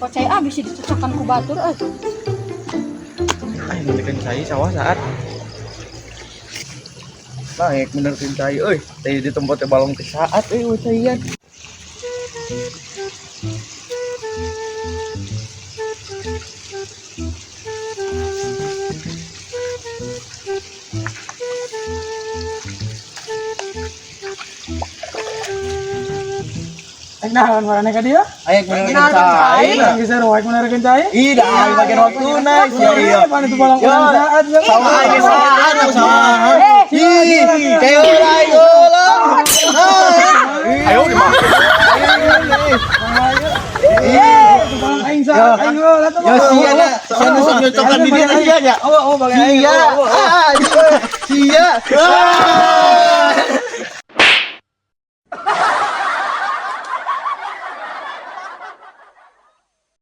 Percaya ah bisa dicocokan ku batur euy. Ay, menerkeun cai sawah saat. Naik menerkeun cai euy, teh di tempat teh balong teh saat euy we caian. Aing naon marane ka dieu? Ayo menerkeun cai. Aing geus sarua aing menerkeun cai. Ih, dah aing bagian waktuna sia ieu. Mana itu balong urang saat ya. Sawah aing saat sawah. Ih, cai heula aing heula. Ayo di mana? Itu balong aing saat aing heula tuh. Ya sia na, sia nu sok nyocokan di dieu sia nya. Oh, oh, balong aing. Sia. Ah, sia. Ah.